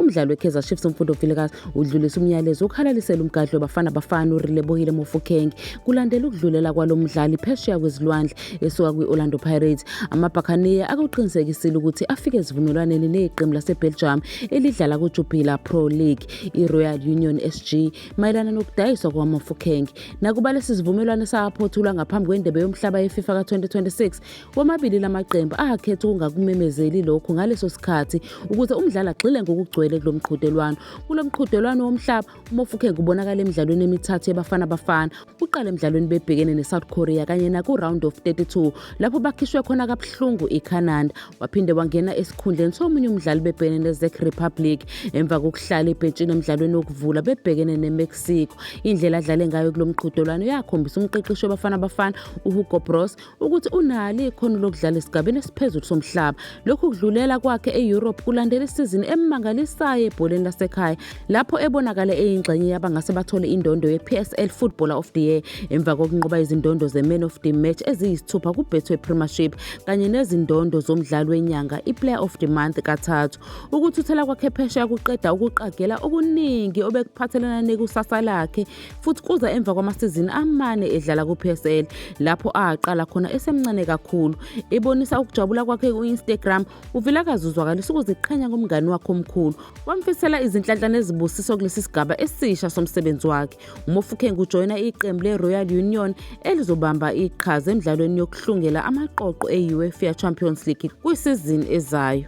Umdlali weKaizer Chiefs uMfundo Vilakazi udlulise umyalezo wokuhalalisela umgadli weBafana Bafana uRelebohile Mofokeng kulandela ukudlulela kwalo mdlali phesheya kwezilwandle esuka kwi-Orlando Pirates. Amabhakhaniya akuqinisekisile ukuthi afike esivumelwaneni neqembu laseBelgium elidlala kuJupiler Pro League iRoyal Union SG mayelana nokudayiswa kwaMofokeng. Nakuba lesi sivumelwano saphothulwa ngaphambi kwendebe yomhlaba yeFIFA ka-2026, Womabili lamaqembu akhetha ukungakumemezeli lokhu ngaleso sikhathi ukuze umdlali agxile ngokugcwele kulo mqhudelwano. Kulo mqhudelwano womhlaba, uMofokeng ubonakala emidlalweni emithathu yeBafana Bafana. Uqale emdlalweni bebhekene neSouth Korea kanye naku-round of 32 lapho bakhishwe khona kabuhlungu iCanada. Waphinde wangena esikhundleni somunye umdlali bebhekene neCzech Republic emva kokuhlala ebhentshini emdlalweni wokuvula bebhekene neMexico. Indlela adlale ngayo kulo mqhudelwano yakhombisa umqeqeshi weBafana Bafana uHugo Broos ukuthi unalo ikhono lokudlala esigabeni esiphezulu somhlaba. Lokhu kudlulela kwakhe e-Europe kulandela isizini emangalisayo ebholeni lasekhaya lapho ebonakale eyingxenye yabangase bathole indondo ye-PSL Footballer of the Year emva kokunqoba izindondo ze-Man of the Match eziyisithupha kuBetway Premiership kanye nezindondo zomdlali wenyanga i-Player of the Month kathathu. Ukuthuthela kwakhe phesheya kuqeda ukuqagela okuningi obekuphathelana nekusasa lakhe futhi kuza emva kwamasizini amane edlala ku-PSL lapho aqala khona esemncane kakhulu. Ebonisa ukujabula kwakhe ku-Instagram, uVilakazi uzwakalisa ukuziqhenya ngomngani wakhe omkhulu. Wamfisela izinhlanhla nezibusiso kulesi sigaba esisha somsebenzi wakhe. UMofokeng ujoyina iqembu le-Royal Union elizobamba iqhaza emidlalweni yokuhlungela amaqoqo e-UEFA Champions League kwisizini ezayo.